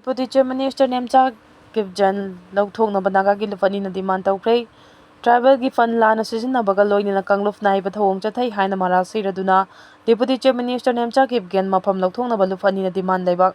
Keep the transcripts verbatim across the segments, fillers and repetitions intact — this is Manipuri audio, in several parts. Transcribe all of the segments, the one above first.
Deputy Chief Minister Nemcha Kipgen ꯂꯧꯊꯣꯛꯅꯕ ꯅꯥꯒꯥꯒꯤ ꯂꯨꯞ ꯑꯅꯤꯅ demand ꯇꯧꯈ꯭ꯔꯦ꯫ Tribal ꯒꯤ fund ꯂꯥꯟꯅ ꯁꯤꯖꯤꯟꯅꯕꯒ ꯂꯣꯏꯅꯅ ꯀꯥꯡꯂꯨꯞ ꯅꯥꯏꯕ ꯊꯧꯑꯣꯡ ꯆꯠꯊꯩ ꯍꯥꯏꯅ ꯃꯔꯥꯜ ꯁꯤꯔꯗꯨꯅ Deputy Chief Minister Nemcha Kipgen ꯃꯐꯝ ꯂꯧꯊꯣꯛꯅꯕ ꯂꯨꯞ ꯑꯅꯤꯅ demand ꯂꯩꯕꯥꯛ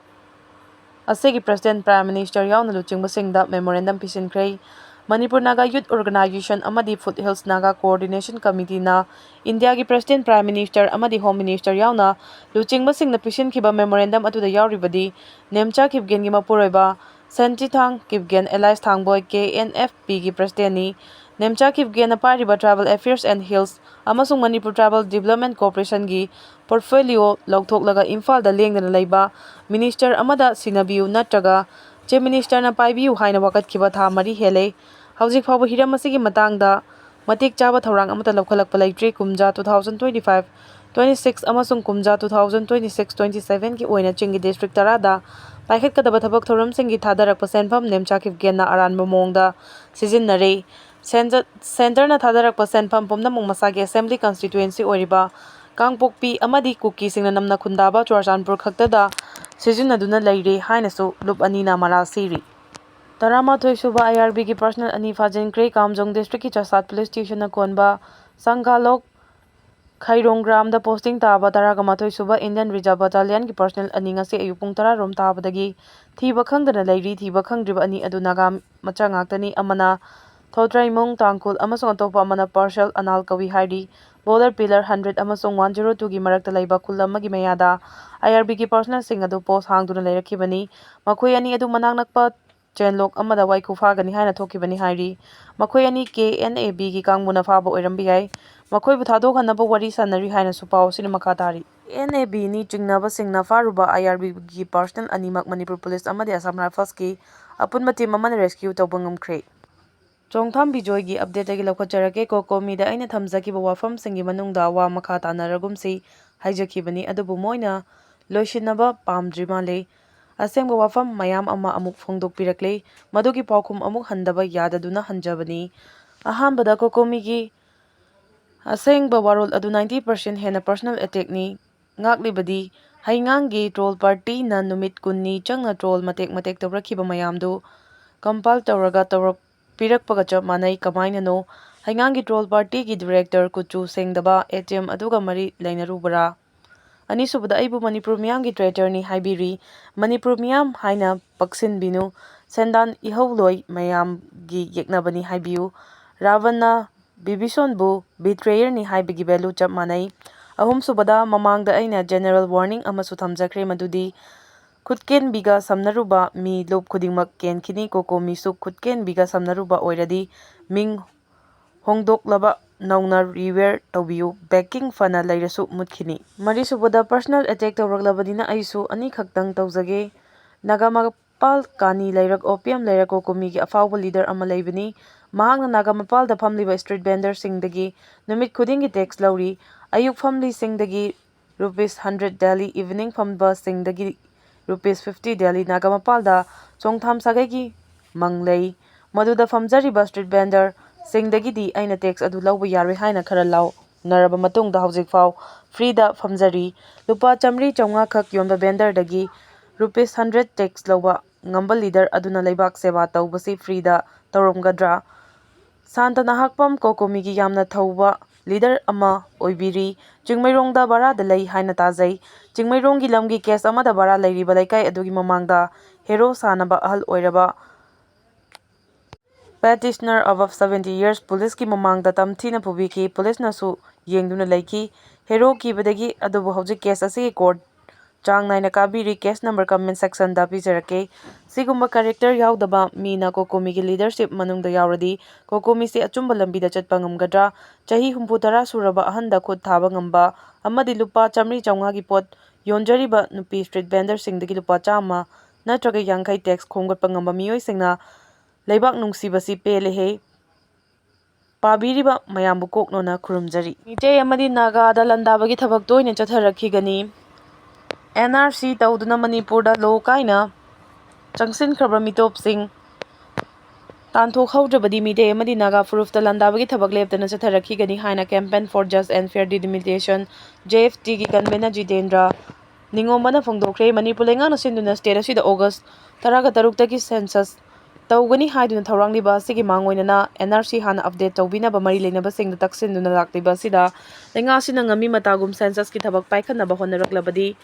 ꯑꯁꯤꯒꯤ President, Prime Minister ꯌꯥꯎꯅ ꯂꯨꯆꯤꯡꯕꯁꯤꯡꯗ memorandum ꯄꯤꯁꯤꯟꯈ꯭ꯔꯦ꯫ Manipur Naga Youth Organization ꯑꯃꯗꯤ Foothills Naga Coordination Committee ꯅ ꯏꯟꯗꯤꯌꯥꯒꯤ President, Prime Minister ꯑꯃꯗꯤ Home Minister ꯌꯥꯎꯅ ꯂꯨꯆꯤꯡꯕꯁꯤꯡꯅ ꯄꯤꯁꯤꯟꯈꯤꯕ memorandum ꯑꯗꯨꯗ ꯌꯥꯎꯔꯤꯕꯗꯤ ꯅꯦꯝꯆꯥ ꯀꯤꯞꯒꯦꯟꯒꯤ ꯃꯄꯨꯔꯣꯏꯕ ꯁꯦꯟꯆꯤꯊꯥꯡ Kipgen alias ꯊꯥꯡꯕꯣꯏ, K N F P ꯒꯤ President ꯅꯤ꯫ ꯅꯦꯝꯆꯥ ꯀꯤꯞꯒꯦꯟꯅ ꯄꯥꯏꯔꯤꯕ Tribal Affairs and Hills ꯑꯃꯁꯨꯡ Manipur Tribal Development Corporation ꯒꯤ portfolio ꯂꯧꯊꯣꯛꯂꯒ ꯏꯝꯐꯥꯜꯗ ꯂꯦꯡꯗꯅ ꯂꯩꯕ Minister ꯑꯃꯗ ꯁꯤꯟꯅꯕꯤꯌꯨ ꯅꯠꯇ꯭ꯔꯒ Chief Minister ꯅ ꯄꯥꯏꯕꯤꯌꯨ ꯍꯥꯏꯅ ꯋꯥꯀꯠꯈꯤꯕ ꯊꯥ ꯃꯔꯤ ꯍꯦꯜꯂꯦ꯫ ꯍꯧꯖꯤꯛ ꯐꯥꯎꯕ ꯍꯤꯔꯝ ꯑꯁꯤꯒꯤ ꯃꯇꯥꯡꯗ ꯃꯇꯤꯛ ꯆꯥꯕ ꯊꯧꯔꯥꯡ ꯑꯃꯠꯇ ꯂꯧꯈꯠꯂꯛꯄ ꯂꯩꯇ꯭ꯔꯤ꯫ ꯀꯨꯝꯖꯥ two thousand twenty-five twenty-six ꯑꯃꯁꯨꯡ ꯀꯨꯝꯖꯥ two thousand twenty-six twenty-seven ꯒꯤ ꯑꯣꯏꯅ ꯆꯤꯡꯒꯤ district ꯇꯔꯥꯗ ꯄꯥꯏꯈꯠꯀꯗꯕ ꯊꯕꯛ ꯊꯧꯔꯝꯁꯤꯡꯒꯤ ꯊꯥꯗꯔꯛꯄ ꯁꯦꯟꯐꯝ ꯅꯦꯝꯆꯥ ꯀꯤꯞꯒꯦꯟꯅ ꯑꯔꯥꯟꯕ ꯃꯑꯣꯡꯗ ꯁꯤꯖꯤꯟꯅꯔꯦ꯫ Centre-, Centre ꯅ ꯊꯥꯗꯔꯛꯄ ꯁꯦꯟꯐꯝ ꯄꯨꯝꯅꯃꯛ ꯃꯁꯥꯒꯤ assembly constituency ꯑꯣꯏꯔꯤꯕ ꯀꯥꯡꯄꯣꯛꯄꯤ ꯑꯃꯗꯤ ꯀꯨꯀꯤꯁꯤꯡꯅ ꯅꯝꯅ ꯈꯨꯟꯗꯥꯕ ꯆꯨꯔꯆꯥꯟꯄꯨꯔ ꯈꯛꯇꯗ ꯁꯤꯖꯤꯟꯅꯗꯨꯅ ꯂꯩꯔꯦ ꯍꯥꯏꯅꯁꯨ ꯂꯨꯞ ꯑꯅꯤꯅ ꯃꯔꯥꯜ ꯁꯤꯔꯤ꯫ ꯇꯔꯥꯃꯥꯊꯣꯏ ꯁꯨꯕ I R B ꯒꯤ personnel ꯑꯅꯤ ꯐꯥꯖꯤꯟꯈ꯭ꯔꯦ꯫ ꯀꯥꯝꯖꯣꯡ district ꯀꯤ ꯆꯥꯁꯥꯠ police station ꯅ ꯀꯣꯟꯕ ꯁꯪꯒꯥꯂꯣꯛ ꯈꯩꯔꯣꯡꯒ꯭ꯔꯥꯝꯗ posting ꯇꯥꯕ ꯇꯔꯥꯒ ꯃꯥꯊꯣꯏ ꯁꯨꯕ Indian Reserve Battalion ꯒꯤ personnel ꯑꯅꯤ ꯉꯁꯤ ꯑꯌꯨꯛ ꯄꯨꯡ ꯇꯔꯥ ꯔꯣꯝ ꯇꯥꯕꯗꯒꯤ ꯊꯤꯕ ꯈꯪꯗꯅ ꯂꯩꯔꯤ꯫ ꯊꯤꯕ ꯈꯪꯗ꯭ꯔꯤꯕ ꯑꯅꯤ ꯑꯗꯨ ꯅꯥꯒꯥ ꯃꯆꯥ ꯉꯥꯛꯇꯅꯤ꯫ ꯑꯃꯅ ꯊꯣꯇ꯭ꯔꯩꯃꯨꯡ ꯇꯥꯡꯈꯨꯜ ꯑꯃꯁꯨꯡ ꯑꯇꯣꯞꯄ ꯑꯃꯅ ꯄꯥꯔꯁꯦꯜ ꯑꯅꯥꯜ ꯀꯧꯏ ꯍꯥꯏꯔꯤ꯫ Border pillar hundred ꯑꯃꯁꯨꯡ one zero two ꯒꯤ ꯃꯔꯛꯇ ꯂꯩꯕ ꯈꯨꯜ ꯑꯃꯒꯤ ꯃꯌꯥꯗ I R B ꯒꯤ personnel ꯁꯤꯡ ꯑꯗꯨ post ꯍꯥꯡꯗꯨꯅ ꯂꯩꯔꯛꯈꯤꯕꯅꯤ꯫ ꯃꯈꯣꯏ ꯑꯅꯤ ꯑꯗꯨ ꯃꯅꯥꯛ ꯅꯛꯄ ꯆꯦꯟꯂꯣꯛ ꯑꯃꯗ ꯋꯥꯏꯈꯨ ꯐꯥꯒꯅꯤ ꯍꯥꯏꯅ ꯊꯣꯛꯈꯤꯕꯅꯤ ꯍꯥꯏꯔꯤ꯫ ꯃꯈꯣꯏ ꯑꯅꯤ K N A B ꯒꯤ ꯀꯥꯡꯕꯨꯅ ꯐꯥꯕ ꯑꯣꯏꯔꯝꯕ ꯌꯥꯏ꯫ ꯃꯈꯣꯏꯕꯨ ꯊꯥꯗꯣꯛꯍꯟꯅꯕ ꯋꯥꯔꯤ ꯁꯥꯟꯅꯔꯤ ꯍꯥꯏꯅꯁꯨ ꯄꯥꯎ ꯑꯁꯤꯅ ꯃꯈꯥ ꯇꯥꯔꯤ꯫ N A B ꯅꯤ ꯆꯤꯡꯅꯕꯁꯤꯡꯅ ꯐꯥꯔꯨꯕ I R B ꯒꯤ personnel ꯑꯅꯤꯃꯛ ꯃꯅꯤꯄꯨꯔ police ꯑꯃꯗꯤ Assam Rifles ꯀꯤ ꯑꯄꯨꯟꯕ team ꯑꯃꯅ rescue ꯇꯧꯕ ꯉꯝꯈ꯭ꯔꯦ꯫ ꯆꯣꯡꯊꯥꯝ ꯕꯤꯖꯣꯏꯒꯤ update ꯇꯒꯤ ꯂꯧꯈꯠꯆꯔꯛꯀꯦ꯫ COCOMI ꯗ ꯑꯩꯅ ꯊꯝꯖꯈꯤꯕ ꯋꯥꯐꯝꯁꯤꯡꯒꯤ ꯃꯅꯨꯡꯗ ꯋꯥ ꯃꯈꯥ ꯇꯥꯅꯔꯒꯨꯝꯁꯤ꯫ ꯍꯥꯏꯖꯈꯤꯕꯅꯤ, ꯑꯗꯨꯕꯨ ꯃꯣꯏꯅ ꯂꯣꯏꯁꯤꯟꯅꯕ ꯄꯥꯝꯗ꯭ꯔꯤ ꯃꯥꯜꯂꯤ꯫ ꯑꯁꯦꯡꯕ ꯋꯥꯐꯝ ꯃꯌꯥꯝ ꯑꯃ ꯑꯃꯨꯛ ꯐꯣꯡꯗꯣꯛꯄꯤꯔꯛꯂꯤ꯫ ꯃꯗꯨꯒꯤ ꯄꯥꯎꯈꯨꯝ ꯑꯃꯨꯛ ꯍꯟꯗꯕ ꯌꯥꯗꯗꯨꯅ ꯍꯟꯖꯕꯅꯤ꯫ ꯑꯍꯥꯟꯕꯗ, COCOMI ꯒꯤ ꯑꯁꯦꯡꯕ ꯋꯥꯔꯣꯜ ꯑꯗꯨ ninety percent ꯍꯦꯟꯅ personal attack ꯅꯤ꯫ ꯉꯥꯛꯂꯤꯕꯗꯤ ꯍꯩꯉꯥꯡꯒꯤ ꯇ꯭ꯔꯣꯜ ꯄꯥꯔꯇꯤꯅ ꯅꯨꯃꯤꯠ ꯀꯨꯟꯅꯤ ꯆꯪꯅ ꯇ꯭ꯔꯣꯜ ꯃꯇꯦꯛ ꯃꯇꯦꯛ ꯇꯧꯔꯛꯈꯤꯕ ꯃꯌꯥꯝꯗꯨ ꯀꯝꯄꯥꯏꯜ ꯇꯧꯔꯒ ꯇꯧꯔꯛꯄꯤꯔꯛꯄꯒ ꯆꯞ ꯃꯥꯟꯅꯩ꯫ ꯀꯃꯥꯏꯅꯅꯣ? ꯍꯩꯉꯥꯡꯒꯤ ꯇ꯭ꯔꯣꯜ ꯄꯥꯔꯇꯤꯒꯤ ꯗꯤꯔꯦꯛꯇꯔ ꯀꯨꯆꯨ ꯁꯦꯡꯗꯕ ꯑꯦ ꯇꯤ ꯑꯦꯝ ꯑꯗꯨꯒ ꯃꯔꯤ ꯂꯩꯅꯔꯨꯕ꯭ꯔꯥ? ꯑꯅꯤꯁꯨꯕꯗ, ꯑꯩꯕꯨ ꯃꯅꯤꯄꯨꯔ ꯃꯤꯌꯥꯝꯒꯤ ꯇ꯭ꯔꯦꯇꯔꯅꯤ ꯍꯥꯏꯕꯤꯔꯤ꯫ ꯃꯅꯤꯄꯨꯔ ꯃꯤꯌꯥꯝ ꯍꯥꯏꯅ ꯄꯛꯁꯤꯟꯕꯤꯅꯨ꯫ ꯁꯦꯟꯗꯥꯟ ꯏꯍꯧꯂꯣꯏ ꯃꯌꯥꯝꯒꯤ ꯌꯦꯛꯅꯕꯅꯤ ꯍꯥꯏꯕꯤꯌꯨ꯫ ꯔꯥꯕꯟꯅ ꯕꯤꯕꯤꯁꯣꯟꯕꯨ ꯕꯤꯇ꯭ꯔꯦꯌꯔꯅꯤ ꯍꯥꯏꯕꯒꯤ ꯚꯦꯂꯨ ꯆꯞ ꯃꯥꯟꯅꯩ꯫ ꯑꯍꯨꯝꯁꯨꯕꯗ, ꯃꯃꯥꯡꯗ ꯑꯩꯅ ꯖꯦꯅꯔꯦꯜ ꯋꯥꯔꯅꯤꯡ ꯑꯃꯁꯨ ꯊꯝꯖꯈ꯭ꯔꯦ, ꯃꯗꯨꯗꯤ ꯈꯨꯠꯀꯦꯟꯕꯤꯒ ꯁꯝꯅꯔꯨꯕ ꯃꯤ ꯂꯨꯞ ꯈꯨꯗꯤꯡꯃꯛ ꯀꯦꯟꯈꯤꯅꯤ꯫ ꯀꯣꯀꯣꯃꯤꯁꯨ ꯈꯨꯠꯀꯦꯟꯕꯤꯒ ꯁꯝꯅꯔꯨꯕ ꯑꯣꯏꯔꯗꯤ ꯃꯤꯡ ꯍꯣꯡꯗꯣꯛꯂꯕ ꯅꯧꯅ ꯔꯤꯋꯦꯌꯔ ꯇꯧꯕꯤꯌꯨ꯫ ꯕꯦꯀꯤꯡ ꯐꯅ ꯂꯩꯔꯁꯨ ꯃꯨꯠꯈꯤꯅꯤ꯫ ꯃꯔꯤꯁꯨꯕꯗ, ꯄꯔꯁꯅꯦꯜ ꯑꯦꯇꯦꯛ ꯇꯧꯔꯛꯂꯕꯅꯤꯅ ꯑꯩꯁꯨ ꯑꯅꯤꯈꯛꯇꯪ ꯇꯧꯖꯒꯦ꯫ ꯅꯥꯒꯥꯃꯄꯥꯜ ꯀꯥꯅꯤ ꯂꯩꯔꯛ, ꯑꯣꯄꯤꯌꯝ ꯂꯩꯔꯛ, ꯀꯣꯀꯣꯃꯤꯒꯤ ꯑꯐꯥꯎꯕ ꯂꯤꯗꯔ ꯑꯃ ꯂꯩꯕꯅꯤ꯫ ꯃꯍꯥꯛꯅ ꯅꯥꯒꯥꯃꯄꯥꯜꯗ ꯐꯝꯂꯤꯕ ꯁ꯭ꯇ꯭ꯔꯤꯠ ꯚꯦꯟꯗꯔꯁꯤꯡꯗꯒꯤ ꯅꯨꯃꯤꯠ ꯈꯨꯗꯤꯡꯒꯤ ꯇꯦꯛꯁ ꯂꯧꯔꯤ꯫ ꯑꯌꯨꯛ ꯐꯝꯂꯤꯁꯤꯡꯗꯒꯤ ꯔꯨꯄꯤꯁ ꯍꯟꯗ꯭ꯔꯦꯠ ꯗꯦꯂꯤ, ꯏꯚꯤꯅꯤꯡ ꯐꯝꯕꯁꯤꯡꯗꯒꯤ ꯔꯨꯄꯤꯁ ꯐꯤꯐꯇꯤ ꯗꯦꯂꯤ꯫ ꯅꯥꯒꯥꯃꯄꯥꯜꯗ ꯆꯣꯡꯊꯥꯝ ꯁꯥꯒꯩꯒꯤ ꯃꯪ ꯂꯩ꯫ ꯃꯗꯨꯗ ꯐꯝꯖꯔꯤꯕ ꯁ꯭ꯇ꯭ꯔꯤꯠ ꯚꯦꯟꯗꯔꯁꯤꯡꯗꯒꯤꯗꯤ ꯑꯩꯅ ꯇꯦꯛꯁ ꯑꯗꯨ ꯂꯧꯕ ꯌꯥꯔꯣꯏ ꯍꯥꯏꯅ ꯈꯔ ꯂꯥꯎꯅꯔꯕ ꯃꯇꯨꯡꯗ ꯍꯧꯖꯤꯛ ꯐꯥꯎ ꯐ꯭ꯔꯤꯗ ꯐꯝꯖꯔꯤ꯫ ꯂꯨꯄꯥ ꯆꯥꯃꯔꯤ ꯆꯥꯝꯃꯉꯥ ꯈꯛ ꯌꯣꯟꯕ ꯚꯦꯟꯗꯔꯗꯒꯤ ꯔꯨꯄꯤꯁ ꯍꯟꯗ꯭ꯔꯦꯠ ꯇꯦꯛꯁ ꯂꯧꯕ ꯉꯝꯕ ꯂꯤꯗꯔ ꯑꯗꯨꯅ ꯂꯩꯕꯥꯛ ꯁꯦꯕꯥ ꯇꯧꯕꯁꯤ ꯐ꯭ꯔꯤꯗ ꯇꯧꯔꯝꯒꯗ꯭ꯔꯥ? ꯁꯥꯟꯇ ꯅꯍꯥꯛꯄꯝ ꯀꯣꯀꯣꯃꯤꯒꯤ ꯌꯥꯝꯅ ꯊꯧꯕ ꯂꯤꯗꯔ ꯑꯃ ꯑꯣꯏꯕꯤꯔꯤ꯫ ꯆꯤꯡꯃꯩꯔꯣꯡꯗ ꯚꯔꯥꯗ ꯂꯩ ꯍꯥꯏꯅ ꯇꯥꯖꯩ꯫ ꯆꯤꯡꯃꯩꯔꯣꯡꯒꯤ ꯂꯝꯒꯤ ꯀꯦꯁ ꯑꯃꯗ ꯚꯔꯥ ꯂꯩꯔꯤꯕ ꯂꯩꯀꯥꯏ ꯑꯗꯨꯒꯤ ꯃꯃꯥꯡꯗ ꯍꯦꯔꯣ ꯁꯥꯟꯅꯕ ꯑꯍꯜ ꯑꯣꯏꯔꯕ petitioner above seventy years ꯄꯨꯂꯤꯁꯀꯤ ꯃꯃꯥꯡꯗ ꯇꯝꯊꯤꯅ ꯐꯨꯕꯤꯈꯤ꯫ ꯄꯨꯂꯤꯁꯅꯁꯨ ꯌꯦꯡꯗꯨꯅ ꯂꯩꯈꯤ꯫ ꯍꯦꯔꯣ ꯀꯤꯕꯗꯒꯤ ꯑꯗꯨꯕꯨ ꯍꯧꯖꯤꯛ ꯀꯦꯁ ꯑꯁꯤꯒꯤ ꯀꯣꯔꯠ ꯆꯥꯡ ꯅꯥꯏꯅ ꯀꯥꯕꯤꯔꯤ꯫ ꯀꯦꯁ ꯅꯝꯕꯔ ꯀꯃꯦꯟ ꯁꯦꯛꯁꯟꯗ ꯄꯤꯖꯔꯛꯀꯦ꯫ ꯁꯤꯒꯨꯝꯕ ꯀꯦꯔꯦꯛꯇꯔ ꯌꯥꯎꯗꯕ ꯃꯤꯅ ꯀꯣꯀꯣꯃꯤꯒꯤ ꯂꯤꯗꯔꯁꯤꯞ ꯃꯅꯨꯡꯗ ꯌꯥꯎꯔꯗꯤ ꯀꯣꯀꯣꯃꯤꯁꯤ ꯑꯆꯨꯝꯕ ꯂꯝꯕꯤꯗ ꯆꯠꯄ ꯉꯝꯒꯗ꯭ꯔꯥ? ꯆꯍꯤ ꯍꯨꯝꯐꯨ ꯇꯔꯥ ꯁꯨꯔꯕ ꯑꯍꯟꯗ ꯈꯨꯠ ꯊꯥꯕ ꯉꯝꯕ ꯑꯃꯗꯤ ꯂꯨꯄꯥ ꯆꯥꯃꯔꯤ ꯆꯥꯝꯃꯉꯥꯒꯤ ꯄꯣꯠ ꯌꯣꯟꯖꯔꯤꯕ ꯅꯨꯄꯤ ꯁ꯭ꯇ꯭ꯔꯤꯠ ꯚꯦꯟꯗꯔꯁꯤꯡꯗꯒꯤ ꯂꯨꯄꯥ ꯆꯥꯝꯃ ꯅꯠꯇ꯭ꯔꯒ ꯌꯥꯡꯈꯩ ꯇꯦꯛꯁ ꯈꯣꯝꯒꯠꯄ ꯉꯝꯕ ꯃꯤꯑꯣꯏꯁꯤꯡꯅ ꯂꯩꯕꯥꯛ ꯅꯨꯡꯁꯤꯕꯁꯤ ꯄꯦꯜꯂꯦꯍꯦ꯫ ꯄꯥꯕꯤꯔꯤꯕ ꯃꯌꯥꯝꯕꯨ ꯀꯣꯛꯅꯣꯅ ꯈꯨꯔꯨꯝꯖꯔꯤ꯫ ꯃꯤꯇꯩ ꯑꯃꯗꯤ ꯅꯥꯒꯥꯗ ꯂꯥꯟꯗꯥꯕꯒꯤ ꯊꯕꯛ ꯇꯣꯏꯅ ꯆꯠꯊꯔꯛꯈꯤꯒꯅꯤ꯫ ꯑꯦꯟ ꯑꯥꯔ ꯁꯤ ꯇꯧꯗꯨꯅ ꯃꯅꯤꯄꯨꯔꯗ ꯂꯣ ꯀꯥꯏꯅ ꯆꯪꯁꯤꯟꯈ꯭ꯔꯕ ꯃꯤꯇꯣꯞꯁꯤꯡ ꯇꯥꯟꯊꯣꯛꯍꯧꯗ꯭ꯔꯕꯗꯤ ꯃꯤꯇꯩ ꯑꯃꯗꯤ ꯅꯥꯒꯥ ꯐꯨꯔꯨꯞꯇ ꯂꯥꯟꯗꯥꯕꯒꯤ ꯊꯕꯛ ꯂꯦꯞꯇꯅ ꯆꯠꯊꯔꯛꯈꯤꯒꯅꯤ ꯍꯥꯏꯅ Campaign for Just and Fair Delimitation, J F T ꯒꯤ convener ꯖꯤꯇꯦꯟꯗ꯭ꯔ ꯅꯤꯉꯣꯝꯕꯅ ꯐꯣꯡꯗꯣꯛꯈ꯭ꯔꯦ꯫ ꯃꯅꯤꯄꯨꯔ ꯂꯩꯉꯥꯛꯅ ꯁꯤꯟꯗꯨꯅ state ꯑꯁꯤꯗ August ꯇꯔꯥꯒ ꯇꯔꯨꯛꯇꯒꯤ census ꯇꯧꯒꯅꯤ ꯍꯥꯏꯗꯨꯅ ꯊꯧꯔꯥꯡꯂꯤꯕ ꯑꯁꯤꯒꯤ ꯃꯥꯡꯑꯣꯏꯅꯅ N R C ꯍꯥꯟꯅ update ꯇꯧꯕꯤꯅꯕ ꯃꯔꯤ ꯂꯩꯅꯕꯁꯤꯡꯗ ꯇꯛꯁꯤꯟꯗꯨꯅ ꯂꯥꯛꯂꯤꯕ ꯑꯁꯤꯗ ꯂꯩꯉꯥꯛ ꯑꯁꯤꯅ ꯉꯝꯃꯤ ꯃꯇꯥꯒꯨꯝ census ꯀꯤ ꯊꯕꯛ ꯄꯥꯏꯈꯠꯅꯕ ꯍꯣꯠꯅꯔꯛꯂꯕꯗꯤ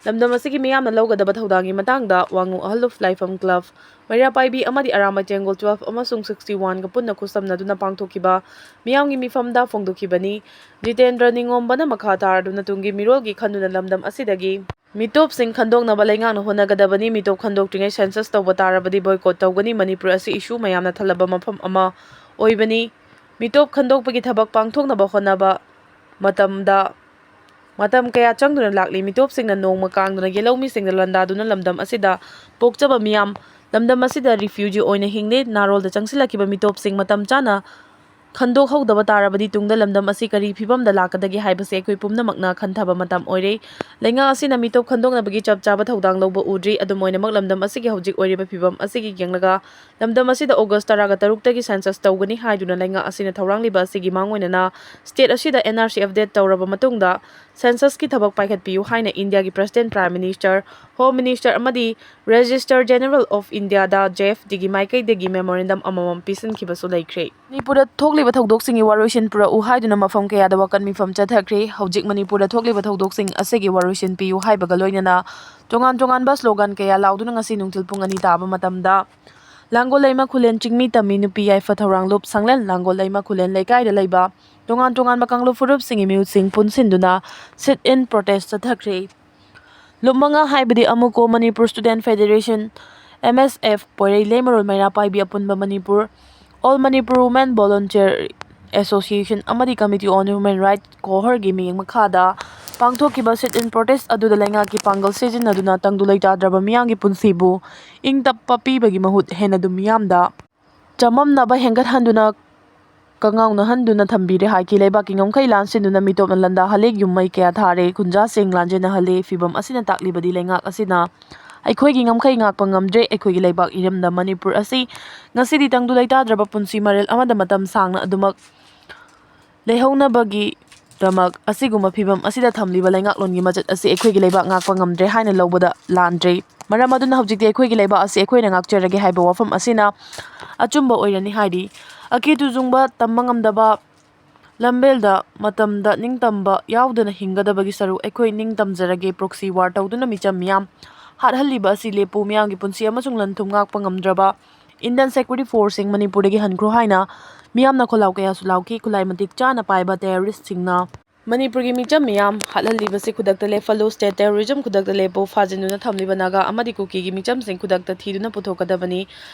ꯂꯝꯗꯝ ꯑꯁꯤꯒꯤ ꯃꯤꯌꯥꯝꯅ ꯂꯧꯒꯗꯕ ꯊꯧꯗꯥꯡꯒꯤ ꯃꯇꯥꯡꯗ ꯋꯥꯉꯨ ꯑꯍꯜꯂꯨꯞ ꯂꯥꯏꯐꯝ club, ꯃꯩꯔꯥ ꯄꯥꯏꯕꯤ ꯑꯃꯗꯤ ꯑꯔꯥꯝꯕ ꯇꯦꯡꯒꯣꯜ twelve ꯑꯃꯁꯨꯡ sixty one ꯒ ꯄꯨꯟꯅ ꯈꯨꯠꯁꯝꯅꯗꯨꯅ ꯄꯥꯡꯊꯣꯛꯈꯤꯕ ꯃꯤꯌꯥꯝꯒꯤ ꯃꯤꯐꯝꯗ ꯐꯣꯡꯗꯣꯛꯈꯤꯕꯅꯤ꯫ ꯖꯤꯇꯦꯟꯗ꯭ꯔ ꯅꯤꯉꯣꯝꯕꯅ ꯃꯈꯥ ꯇꯥꯔꯗꯨꯅ ꯇꯨꯡꯒꯤ ꯃꯤꯔꯣꯜꯒꯤ ꯈꯟꯗꯨꯅ ꯂꯝꯗꯝ ꯑꯁꯤꯗꯒꯤ ꯃꯤꯇꯣꯞꯁꯤꯡ ꯈꯟꯗꯣꯛꯅꯕ ꯂꯩꯉꯥꯛꯅ ꯍꯣꯠꯅꯒꯗꯕꯅꯤ꯫ ꯃꯤꯇꯣꯞ ꯈꯟꯗꯣꯛꯇ꯭ꯔꯤꯉꯩ census ꯇꯧꯕ ꯇꯥꯔꯕꯗꯤ boycott ꯇꯧꯒꯅꯤ꯫ ꯃꯅꯤꯄꯨꯔ ꯑꯁꯤ issue ꯃꯌꯥꯝꯅ ꯊꯜꯂꯕ ꯃꯐꯝ ꯑꯃ ꯑꯣꯏꯕꯅꯤ꯫ ꯃꯤꯇꯣꯞ ꯈꯟꯗꯣꯛꯄꯒꯤ ꯊꯕꯛ ꯄꯥꯡꯊꯣꯛꯅꯕ ꯍꯣꯠꯅꯕ ꯃꯇꯝꯗ ꯃꯇꯝ ꯀꯌꯥ ꯆꯪꯗꯨꯅ ꯂꯥꯛꯂꯤ꯫ ꯃꯤꯇꯣꯞꯁꯤꯡꯅ ꯅꯣꯡꯃ ꯀꯥꯡꯗꯨꯅ ꯌꯦꯜꯍꯧꯃꯤꯁꯤꯡꯗ ꯂꯥꯟꯗꯥꯗꯨꯅ ꯂꯝꯗꯝ ꯑꯁꯤꯗ ꯄꯣꯛꯆꯕ ꯃꯤꯌꯥꯝ, ꯂꯝꯗꯝ ꯑꯁꯤꯗ refugee ꯑꯣꯏꯅ ꯍꯤꯡꯂꯤ꯫ ꯅꯥꯔꯣꯜꯗ ꯆꯪꯁꯤꯜꯂꯛꯈꯤꯕ ꯃꯤꯇꯣꯞꯁꯤꯡ ꯃꯇꯝ ꯆꯥꯅ ꯈꯟꯗꯣꯛꯍꯧꯗꯕ ꯇꯥꯔꯕꯗꯤ ꯇꯨꯡꯗ ꯂꯝꯗꯝ ꯑꯁꯤ ꯀꯔꯤ ꯐꯤꯕꯝꯗ ꯂꯥꯛꯀꯗꯒꯦ ꯍꯥꯏꯕꯁꯤ ꯑꯩꯈꯣꯏ ꯄꯨꯝꯅꯃꯛꯅ ꯈꯟꯊꯕ ꯃꯇꯝ ꯑꯣꯏꯔꯦ꯫ ꯂꯩꯉꯥꯛ ꯑꯁꯤꯅ ꯃꯤꯇꯣꯞ ꯈꯟꯗꯣꯛꯅꯕꯒꯤ ꯆꯞ ꯆꯥꯕ ꯊꯧꯗꯥꯡ ꯂꯧꯕ ꯎꯗ꯭ꯔꯤ꯫ ꯑꯗꯨꯝ ꯑꯣꯏꯅꯃꯛ, ꯂꯝꯗꯝ ꯑꯁꯤꯒꯤ ꯍꯧꯖꯤꯛ ꯑꯣꯏꯔꯤꯕ ꯐꯤꯕꯝ ꯑꯁꯤꯒꯤ ꯌꯦꯡꯂꯒ ꯂꯝꯗꯝ ꯑꯁꯤꯗ August ꯇꯔꯥꯒ ꯇꯔꯨꯛꯇꯒꯤ census ꯇꯧꯒꯅꯤ ꯍꯥꯏꯗꯨꯅ ꯂꯩꯉꯥꯛ ꯑꯁꯤꯅ ꯊꯧꯔꯥꯡꯂꯤꯕ ꯑꯁꯤꯒꯤ ꯃꯥꯡꯑꯣꯏꯅꯅ state ꯑꯁꯤꯗ N R C update ꯇꯧꯔꯕ ꯃꯇꯨꯡꯗ census ꯀꯤ ꯊꯕꯛ ꯄꯥꯏꯈꯠꯄꯤꯌꯨ ꯍꯥꯏꯅ ꯏꯟꯗꯤꯌꯥꯒꯤ President, Prime Minister, Home Minister ꯑꯃꯗꯤ Registrar General of India the J F D ꯒꯤ ꯃꯥꯏꯀꯩꯗꯒꯤ memorandum ꯑꯃꯃꯝ ꯄꯤꯁꯤꯟꯈꯤꯕꯁꯨ ꯂꯩꯈ꯭ꯔꯦ꯫ ꯃꯅꯤꯄꯨꯔꯗ ꯊꯣꯛꯂꯤꯕ ꯊꯧꯗꯣꯛꯁꯤꯡꯒꯤ ꯋꯥꯔꯣꯏꯁꯤꯟ ꯄꯨꯔꯛꯎ ꯍꯥꯏꯗꯨꯅ ꯃꯐꯝ ꯀꯌꯥꯗ ꯋꯥꯀꯠ ꯃꯤꯐꯝ ꯆꯠꯊꯈ꯭ꯔꯦ꯫ ꯍꯧꯖꯤꯛ ꯃꯅꯤꯄꯨꯔꯗ ꯊꯣꯛꯂꯤꯕ ꯊꯧꯗꯣꯛꯁꯤꯡ ꯑꯁꯤꯒꯤ ꯋꯥꯔꯣꯏꯁꯤꯟ ꯄꯤꯌꯨ ꯍꯥꯏꯕꯒ ꯂꯣꯏꯅꯅ ꯇꯣꯉꯥꯟ ꯇꯣꯉꯥꯟꯕ slogan ꯀꯌꯥ ꯂꯥꯎꯗꯨꯅ ꯉꯁꯤ ꯅꯨꯡꯊꯤꯜ ꯄꯨꯡ ꯑꯅꯤ ꯇꯥꯕ ꯃꯇꯝꯗ ꯂꯥꯡꯒꯣꯜ ꯂꯩꯃ ꯈꯨꯂꯦꯟ ꯆꯤꯡꯃꯤ ꯇꯝꯃꯤ ꯅꯨꯄꯤ ꯌꯥꯏꯐ ꯊꯧꯔꯥꯡ ꯂꯨꯞ ꯁꯪꯂꯦꯟ ꯂꯥꯡꯒꯣꯜ ꯂꯩꯃ ꯈꯨꯂꯦꯟ ꯂꯩꯀꯥꯏꯗ ꯂꯩꯕ ꯇꯣꯉꯥꯟ ꯇꯣꯉꯥꯟꯕ ꯀꯥꯡꯂꯨꯞ ꯐꯨꯔꯨꯞꯁꯤꯡꯒꯤ ꯃꯤꯍꯨꯠꯁꯤꯡ ꯄꯨꯟꯁꯤꯟꯗꯨꯅ sit-in protest ꯆꯠꯊꯈ꯭ꯔꯦ꯫ ꯂꯨꯞ ꯃꯉꯥ ꯍꯥꯏꯕꯗꯤ ꯑꯃꯨꯀꯣ, Manipur Student Federation, M S F, ꯄꯣꯏꯔꯩ ꯂꯩꯃꯔꯣꯜ ꯃꯩꯔꯥ ꯄꯥꯏꯕꯤ ꯑꯄꯨꯟꯕ Manipur, All Manipur Women Volunteer Association ꯑꯃꯗꯤ Committee on Human Rights ꯀꯣꯍꯔꯒꯤ ꯃꯤꯠꯌꯦꯡ ꯃꯈꯥꯗ ꯄꯥꯡꯊꯣꯛꯈꯤꯕ sit-in protest ꯑꯗꯨꯗ ꯂꯩꯉꯥꯛꯀꯤ ꯄꯥꯡꯒꯜ ꯁꯤꯖꯤꯟꯅꯗꯨꯅ ꯇꯪꯗꯨ ꯂꯩꯇꯥꯗ꯭ꯔꯕ ꯃꯤꯌꯥꯝꯒꯤ ꯄꯨꯟꯁꯤꯕꯨ ꯏꯪ ꯇꯞꯄ ꯄꯤꯕꯒꯤ ꯃꯍꯨꯠ ꯍꯦꯟꯅ ꯑꯗꯨꯝ ꯃꯤꯌꯥꯝꯗ ꯆꯃꯝꯅꯕ ꯍꯦꯟꯒꯠꯍꯟꯗꯨꯅ ꯀꯉꯥꯎꯅꯍꯟꯗꯨꯅ ꯊꯝꯕꯤꯔꯦ ꯍꯥꯏꯈꯤ꯫ ꯂꯩꯕꯥꯛꯀꯤ ꯉꯝꯈꯩ ꯂꯥꯟꯁꯤꯟꯗꯨꯅ ꯃꯤꯇꯣꯞꯅ ꯂꯥꯟꯗꯥꯍꯜꯂꯤ, ꯌꯨꯝꯃꯩ ꯀꯌꯥ ꯊꯥꯔꯦ, ꯈꯨꯟꯖꯥꯁꯤꯡ ꯂꯥꯟꯖꯦꯟꯅꯍꯜꯂꯤ꯫ ꯐꯤꯚꯝ ꯑꯁꯤꯅ ꯇꯥꯛꯂꯤꯕꯗꯤ ꯂꯩꯉꯥꯛ ꯑꯁꯤꯅ ꯑꯩꯈꯣꯏꯒꯤ ꯉꯝꯈꯩ ꯉꯥꯛꯄ ꯉꯝꯗ꯭ꯔꯦ꯫ ꯑꯩꯈꯣꯏꯒꯤ ꯂꯩꯕꯥꯛ ꯏꯔꯝꯗꯝ ꯃꯅꯤꯄꯨꯔ ꯑꯁꯤ ꯉꯁꯤꯗꯤ ꯇꯪꯗꯨ ꯂꯩꯇꯥꯗ꯭ꯔꯕ ꯄꯨꯟꯁꯤ ꯃꯔꯦꯜ ꯑꯃꯗ ꯃꯇꯝ ꯁꯥꯡꯅ ꯑꯗꯨꯃꯛ ꯂꯩꯍꯧꯅꯕꯒꯤ ꯗꯃꯛ ꯑꯁꯤꯒꯨꯝꯕ ꯐꯤꯚꯝ ꯑꯁꯤꯗ ꯊꯝꯂꯤꯕ ꯂꯩꯉꯥꯛꯂꯣꯟꯒꯤ ꯃꯆꯠ ꯑꯁꯤ ꯑꯩꯈꯣꯏꯒꯤ ꯂꯩꯕꯥꯛ ꯉꯥꯛꯄ ꯉꯝꯗ꯭ꯔꯦ ꯍꯥꯏꯅ ꯂꯧꯕꯗ ꯂꯥꯟꯗ꯭ꯔꯦ꯫ ꯃꯔꯝ ꯑꯗꯨꯅ ꯍꯧꯖꯤꯛꯇꯤ ꯑꯩꯈꯣꯏꯒꯤ ꯂꯩꯕꯥꯛ ꯑꯁꯤ ꯑꯩꯈꯣꯏꯅ ꯉꯥꯛꯆꯔꯒꯦ ꯍꯥꯏꯕ ꯋꯥꯐꯝ ꯑꯁꯤꯅ ꯑꯆꯨꯝꯕ ꯑꯣꯏꯔꯅꯤ ꯍꯥꯏꯔꯤ꯫ ꯑꯀꯤ ꯇꯨꯖꯨꯡꯕ, ꯇꯝꯕ ꯉꯝꯗꯕ ꯂꯝꯕꯦꯜꯗ ꯃꯇꯝꯗ ꯅꯤꯡꯇꯝꯕ ꯌꯥꯎꯗꯅ ꯍꯤꯡꯒꯗꯕꯒꯤ ꯁꯔꯨꯛ ꯑꯩꯈꯣꯏ ꯅꯤꯡꯇꯝꯖꯔꯒꯦ꯫ Proxy war ꯇꯧꯗꯨꯅ ꯃꯤꯆꯝ ꯃꯤꯌꯥꯝ ꯍꯥꯠꯍꯜꯂꯤꯕ ꯑꯁꯤ ꯂꯦꯞꯄꯨ꯫ ꯃꯤꯌꯥꯝꯒꯤ ꯄꯨꯟꯁꯤ ꯑꯃꯁꯨꯡ ꯂꯟ ꯊꯨꯝ ꯉꯥꯛꯄ ꯉꯝꯗ꯭ꯔꯕ Indian security forceꯁꯤꯡ ꯃꯅꯤꯄꯨꯔꯗꯒꯤ ꯍꯟꯈ꯭ꯔꯣ ꯍꯥꯏꯅ ꯃꯤꯌꯥꯝꯅ ꯈꯣꯜꯂꯥꯎ ꯀꯌꯥꯁꯨ ꯂꯥꯎꯈꯤ꯫ ꯈꯨꯠꯂꯥꯏ ꯃꯇꯤꯛ ꯆꯥꯅ ꯄꯥꯏꯕ terroristꯁꯤꯡꯅ ꯃꯅꯤꯄꯨꯔꯒꯤ ꯃꯤꯆꯝ ꯃꯤꯌꯥꯝ ꯍꯥꯠꯍꯜꯂꯤꯕꯁꯤ ꯈꯨꯗꯛꯇ ꯂꯦꯞꯍꯜꯂꯨ꯫ State terrorism ꯈꯨꯗꯛꯇ ꯂꯦꯞꯄꯨ꯫ ꯐꯥꯖꯤꯟꯗꯨꯅ ꯊꯝꯂꯤꯕ ꯅꯥꯒꯥ ꯑꯃꯗꯤ ꯀꯨꯀꯤꯒꯤ ꯃꯤꯆꯝꯁꯤꯡ ꯈꯨꯗꯛꯇ ꯊꯤꯗꯨꯅ ꯄꯨꯊꯣꯛꯀꯗꯕꯅꯤ꯫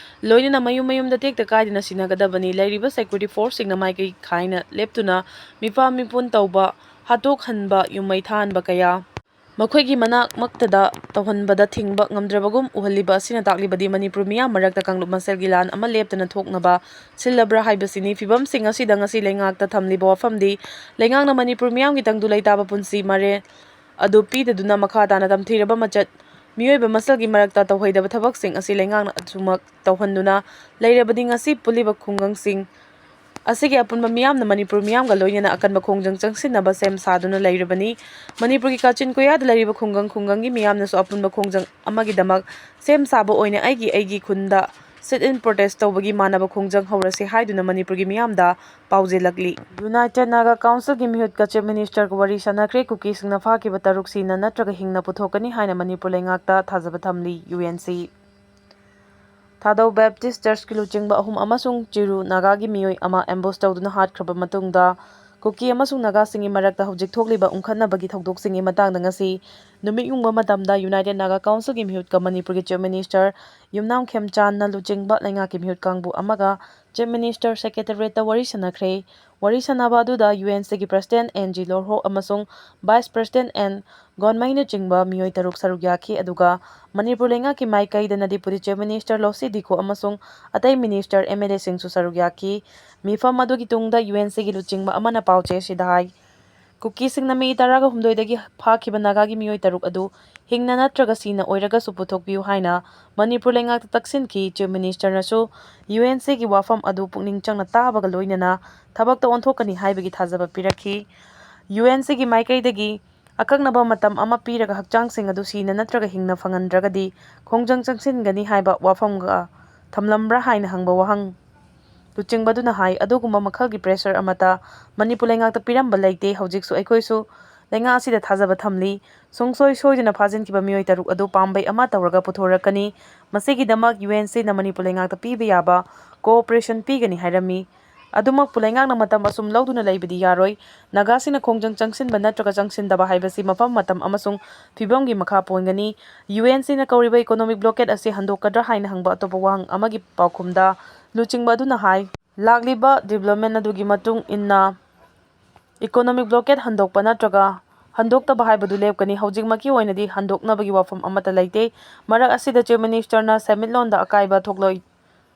ꯂꯣꯏꯅꯅ ꯃꯌꯨꯝ ꯃꯌꯨꯝꯗ ꯇꯦꯛꯇ ꯀꯥꯏꯗꯅ ꯁꯤꯟꯅꯒꯗꯕꯅꯤ꯫ ꯂꯩꯔꯤꯕ security forceꯁꯤꯡꯅ ꯃꯥꯏꯀꯩ ꯈꯥꯏꯅ ꯂꯦꯞꯇꯨꯅ ꯃꯤꯐꯥ ꯃꯤꯄꯨꯟ ꯇꯧꯕ, ꯍꯥꯠꯇꯣꯛꯍꯟꯕ, ꯌꯨꯝꯃꯩ ꯊꯥꯍꯟꯕ ꯀꯌꯥ ꯃꯈꯣꯏꯒꯤ ꯃꯅꯥꯛꯃꯛꯇꯗ ꯇꯧꯍꯟꯕꯗ ꯊꯤꯡꯕ ꯉꯝꯗ꯭ꯔꯕꯒꯨꯝ ꯎꯍꯜꯂꯤꯕ ꯑꯁꯤꯅ ꯇꯥꯛꯂꯤꯕꯗꯤ ꯃꯅꯤꯄꯨꯔ ꯃꯤꯌꯥꯝ ꯃꯔꯛꯇ ꯀꯥꯡꯂꯨꯞ ꯃꯁꯦꯜꯒꯤ ꯂꯥꯟ ꯑꯃ ꯂꯦꯞꯇꯅ ꯊꯣꯛꯅꯕ ꯁꯤꯜꯂꯕ꯭ꯔꯥ ꯍꯥꯏꯕꯁꯤꯅꯤ꯫ ꯐꯤꯚꯝꯁꯤꯡ ꯑꯁꯤꯗ ꯉꯁꯤ ꯂꯩꯉꯥꯛꯇ ꯊꯝꯂꯤꯕ ꯋꯥꯐꯝꯗꯤ ꯂꯩꯉꯥꯛꯅ ꯃꯅꯤꯄꯨꯔ ꯃꯤꯌꯥꯝꯒꯤ ꯇꯪꯗꯨ ꯂꯩꯇꯥꯕ ꯄꯨꯟꯁꯤ ꯃꯔꯦꯜ ꯑꯗꯨ ꯄꯤꯗꯗꯨꯅ ꯃꯈꯥ ꯇꯥꯅ ꯇꯝꯊꯤꯔꯕ ꯃꯆꯠ, ꯃꯤꯑꯣꯏꯕ ꯃꯁꯦꯜꯒꯤ ꯃꯔꯛꯇ ꯇꯧꯍꯩꯗꯕ ꯊꯕꯛꯁꯤꯡ ꯑꯁꯤ ꯂꯩꯉꯥꯛꯅ ꯑꯁꯨꯃꯛ ꯇꯧꯍꯟꯗꯨꯅ ꯂꯩꯔꯕꯗꯤ ꯉꯁꯤ ꯄꯨꯜꯂꯤꯕ ꯈꯨꯡꯒꯪꯁꯤꯡ ꯑꯁꯤꯒꯤ ꯑꯄꯨꯟꯕ ꯃꯤꯌꯥꯝꯅ ꯃꯅꯤꯄꯨꯔ ꯃꯤꯌꯥꯝꯒ ꯂꯣꯏꯅꯅ ꯑꯀꯟꯕ ꯈꯣꯡꯖꯪ ꯆꯪꯁꯤꯟꯅꯕ ꯁꯦꯝ ꯁꯥꯗꯨꯅ ꯂꯩꯔꯕꯅꯤ꯫ ꯃꯅꯤꯄꯨꯔꯒꯤ ꯀꯥꯆꯤꯟ ꯀꯣꯌꯥꯗ ꯂꯩꯔꯤꯕ ꯈꯨꯡꯒꯪ ꯈꯨꯡꯒꯪꯒꯤ ꯃꯤꯌꯥꯝꯅꯁꯨ ꯑꯄꯨꯟꯕ ꯈꯣꯡꯖꯪ ꯑꯃꯒꯤꯗꯃꯛ ꯁꯦꯝ ꯁꯥꯕ ꯑꯣꯏꯅ ꯑꯩꯒꯤ ꯑꯩꯒꯤ ꯈꯨꯟꯗ sit-in protest ꯇꯧꯕꯒꯤ ꯃꯥꯟꯅꯕ ꯈꯣꯡꯖꯪ ꯍꯧꯔꯁꯤ ꯍꯥꯏꯗꯨꯅ ꯃꯅꯤꯄꯨꯔꯒꯤ ꯃꯤꯌꯥꯝꯗ ꯄꯥꯎꯖꯦꯜꯂꯛꯂꯤ꯫ United Naga Councilꯒꯤ ꯃꯤꯍꯨꯠꯀ Chief Ministerꯒ ꯋꯥꯔꯤ ꯁꯥꯟꯅꯈ꯭ꯔꯦ꯫ ꯀꯨꯀꯤꯁꯤꯡꯅ ꯐꯥꯈꯤꯕ ꯇꯔꯨꯛ ꯁꯤꯅ ꯅꯠꯇ꯭ꯔꯒ ꯍꯤꯡꯅ ꯄꯨꯊꯣꯛꯀꯅꯤ ꯍꯥꯏꯅ ꯃꯅꯤꯄꯨꯔ ꯂꯩꯉꯥꯛꯇ ꯊꯥꯖꯕ ꯊꯝꯂꯤ꯫ UNC ꯊꯥꯗꯧ Baptist Churchꯀꯤ ꯂꯨꯆꯤꯡꯕ ꯑꯍꯨꯝ ꯑꯃꯁꯨꯡ ꯆꯤꯔꯨ ꯅꯥꯒꯥꯒꯤ ꯃꯤꯑꯣꯏ ꯑꯃ ambush ꯇꯧꯗꯨꯅ ꯍꯥꯠꯈ꯭ꯔꯕ ꯃꯇꯨꯡꯗ, ꯀꯨꯀꯤ ꯑꯃꯁꯨꯡ ꯅꯥꯒꯥꯁꯤꯡꯒꯤ ꯃꯔꯛꯇ ꯍꯧꯖꯤꯛ ꯊꯣꯛꯂꯤꯕ ꯎꯪꯈꯠꯅꯕꯒꯤ ꯊꯧꯗꯣꯛꯁꯤꯡꯒꯤ ꯃꯇꯥꯡꯗ ꯉꯁꯤ ꯅꯨꯃꯤꯠ ꯌꯨꯡꯕ ꯃꯇꯝꯗ United Naga Councilꯒꯤ ꯃꯤꯍꯨꯠꯀ ꯃꯅꯤꯄꯨꯔꯒꯤ Chief Minister ꯌꯨꯝꯅꯥꯝ ꯈꯦꯝꯆꯥꯟꯅ ꯂꯨꯆꯤꯡꯕ ꯂꯩꯉꯥꯛꯀꯤ ꯃꯤꯍꯨꯠ ꯀꯥꯡꯕꯨ ꯑꯃꯒ Chief Minister Secretariatꯇ ꯋꯥꯔꯤ ꯁꯥꯟꯅꯈ꯭ꯔꯦ꯫ ꯋꯥꯔꯤ ꯁꯥꯟꯅꯕ ꯑꯗꯨꯗ UNCꯒꯤ President N G ꯂꯣꯔꯍꯣ ꯑꯃꯁꯨꯡ Vice President N ꯒꯣꯟꯃꯩꯅꯆꯤꯡꯕ ꯃꯤꯑꯣꯏ ꯇꯔꯨꯛ ꯁꯔꯨꯛ ꯌꯥꯈꯤ꯫ ꯑꯗꯨꯒ ꯃꯅꯤꯄꯨꯔ ꯂꯩꯉꯥꯛꯀꯤ ꯃꯥꯏꯀꯩꯗꯅ Deputy Chief Minister ꯂꯣꯁꯤ ꯗꯤꯈꯣ ꯑꯃꯁꯨꯡ ꯑꯇꯩ minister, MLAꯁꯤꯡꯁꯨ ꯁꯔꯨꯛ ꯌꯥꯈꯤ꯫ ꯃꯤꯐꯝ ꯑꯗꯨꯒꯤ ꯇꯨꯡꯗ UNCꯒꯤ ꯂꯨꯆꯤꯡꯕ ꯑꯃꯅ ꯄꯥꯎꯆꯦ ꯑꯁꯤꯗ ꯍꯥꯏ, ꯀꯨꯀꯤꯁꯤꯡꯅ ꯃꯦ ꯇꯔꯥꯒ ꯍꯨꯝꯗꯣꯏꯗꯒꯤ ꯐꯥꯈꯤꯕ ꯅꯥꯒꯥꯒꯤ ꯃꯤꯑꯣꯏ ꯇꯔꯨꯛ ꯑꯗꯨ ꯍꯤꯡꯅ ꯅꯠꯇ꯭ꯔꯒ ꯁꯤꯅ ꯑꯣꯏꯔꯒꯁꯨ ꯄꯨꯊꯣꯛꯄꯤꯌꯨ ꯍꯥꯏꯅ ꯃꯅꯤꯄꯨꯔ ꯂꯩꯉꯥꯛꯇ ꯇꯛꯁꯤꯟꯈꯤ꯫ Chief Ministerꯅꯁꯨ UNCꯒꯤ ꯋꯥꯐꯝ ꯑꯗꯨ ꯄꯨꯛꯅꯤꯡ ꯆꯪꯅ ꯇꯥꯕꯒ ꯂꯣꯏꯅꯅ ꯊꯕꯛꯇ ꯑꯣꯟꯊꯣꯛꯀꯅꯤ ꯍꯥꯏꯕꯒꯤ ꯊꯥꯖꯕ ꯄꯤꯔꯛꯈꯤ꯫ ꯌꯨ ꯑꯦꯟ ꯁꯤꯒꯤ ꯃꯥꯏꯀꯩꯗꯒꯤ ꯑꯀꯛꯅꯕ ꯃꯇꯝ ꯑꯃ ꯄꯤꯔꯒ ꯍꯛꯆꯥꯡꯁꯤꯡ ꯑꯗꯨ ꯁꯤꯅ ꯅꯠꯇ꯭ꯔꯒ ꯍꯤꯡꯅ ꯐꯪꯍꯟꯗ꯭ꯔꯒꯗꯤ ꯈꯣꯡꯖꯪ ꯆꯪꯁꯤꯟꯒꯅꯤ ꯍꯥꯏꯕ ꯋꯥꯐꯝꯒ ꯊꯝꯂꯝꯕ꯭ꯔꯥ ꯍꯥꯏꯅ ꯍꯪꯕ ꯋꯥꯍꯪ ꯂꯨꯆꯤꯡꯕꯗꯨꯅ ꯍꯥꯏ, ꯑꯗꯨꯒꯨꯝꯕ ꯃꯈꯜꯒꯤ pressure ꯑꯃꯠꯇ ꯃꯅꯤꯄꯨꯔ ꯂꯩꯉꯥꯛꯇ ꯄꯤꯔꯝꯕ ꯂꯩꯇꯦ꯫ ꯍꯧꯖꯤꯛꯁꯨ ꯑꯩꯈꯣꯏꯁꯨ ꯂꯩꯉꯥꯛ ꯑꯁꯤꯗ ꯊꯥꯖꯕ ꯊꯝꯂꯤ꯫ ꯁꯨꯡꯁꯣꯏ ꯁꯣꯏꯗꯅ ꯐꯥꯖꯤꯟꯈꯤꯕ ꯃꯤꯑꯣꯏ ꯇꯔꯨꯛ ꯑꯗꯨ ꯄꯥꯝꯕꯩ ꯑꯃ ꯇꯧꯔꯒ ꯄꯨꯊꯣꯔꯛꯀꯅꯤ꯫ ꯃꯁꯤꯒꯤꯗꯃꯛ ꯌꯨ ꯑꯦꯟ ꯁꯤꯅ ꯃꯅꯤꯄꯨꯔ ꯂꯩꯉꯥꯛꯇ ꯄꯤꯕ ꯌꯥꯕ cooperation ꯄꯤꯒꯅꯤ ꯍꯥꯏꯔꯝꯃꯤ꯫ ꯑꯗꯨꯃꯛꯄꯨ ꯂꯩꯉꯥꯛꯅ ꯃꯇꯝ ꯑꯁꯨꯝ ꯂꯧꯗꯨꯅ ꯂꯩꯕꯗꯤ ꯌꯥꯔꯣꯏ꯫ ꯅꯥꯒꯥꯁꯤꯡꯅ ꯈꯣꯡꯖꯪ ꯆꯪꯁꯤꯟꯕ ꯅꯠꯇ꯭ꯔꯒ ꯆꯪꯁꯤꯟꯗꯕ ꯍꯥꯏꯕꯁꯤ ꯃꯐꯝ, ꯃꯇꯝ ꯑꯃꯁꯨꯡ ꯐꯤꯕꯝꯒꯤ ꯃꯈꯥ ꯄꯣꯟꯒꯅꯤ꯫ ꯌꯨ ꯑꯦꯟ ꯁꯤꯅ ꯀꯧꯔꯤꯕ economic blockade ꯑꯁꯤ ꯍꯟꯗꯣꯛꯀꯗ꯭ꯔꯥ ꯍꯥꯏꯅ ꯍꯪꯕ ꯑꯇꯣꯞꯄ ꯋꯥꯍꯪ ꯑꯃꯒꯤ ꯄꯥꯎꯈꯨꯝꯗ ꯂꯨꯆꯤꯡꯕ ꯑꯗꯨꯅ ꯍꯥꯏ, ꯂꯥꯛꯂꯤꯕ development ꯑꯗꯨꯒꯤ ꯃꯇꯨꯡ ꯏꯟꯅ economic blockade ꯍꯟꯗꯣꯛꯄ ꯅꯠꯇ꯭ꯔꯒ ꯍꯟꯗꯣꯛꯇꯕ ꯍꯥꯏꯕꯗꯨ ꯂꯦꯞꯀꯅꯤ꯫ ꯍꯧꯖꯤꯛꯃꯛꯀꯤ ꯑꯣꯏꯅꯗꯤ ꯍꯟꯗꯣꯛꯅꯕꯒꯤ ꯋꯥꯐꯝ ꯑꯃꯠꯇ ꯂꯩꯇꯦ꯫ ꯃꯔꯛ ꯑꯁꯤꯗ Chief Ministerꯅ ꯁꯦꯟꯃꯤꯠꯂꯣꯟꯗ ꯑꯀꯥꯏꯕ ꯊꯣꯛꯂꯣꯏ-,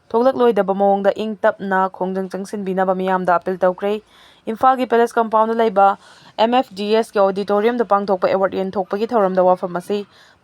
ꯊꯣꯛꯂꯛꯂꯣꯏꯗꯕ ꯃꯑꯣꯡꯗ ꯏꯪ ꯇꯞꯅ ꯈꯣꯡꯖꯪ ꯆꯪꯁꯤꯟꯕꯤꯅꯕ ꯃꯤꯌꯥꯝꯗ appeal ꯇꯧꯈ꯭ꯔꯦ꯫ ꯏꯝꯐꯥꯜꯒꯤ Palace Compoundꯗ ꯂꯩꯕ M F D Sꯀꯤ auditoriumꯗ ꯄꯥꯡꯊꯣꯛꯄ award ꯌꯦꯟꯊꯣꯛꯄꯒꯤ ꯊꯧꯔꯝꯗ ꯋꯥꯐꯝ ꯑꯁꯤ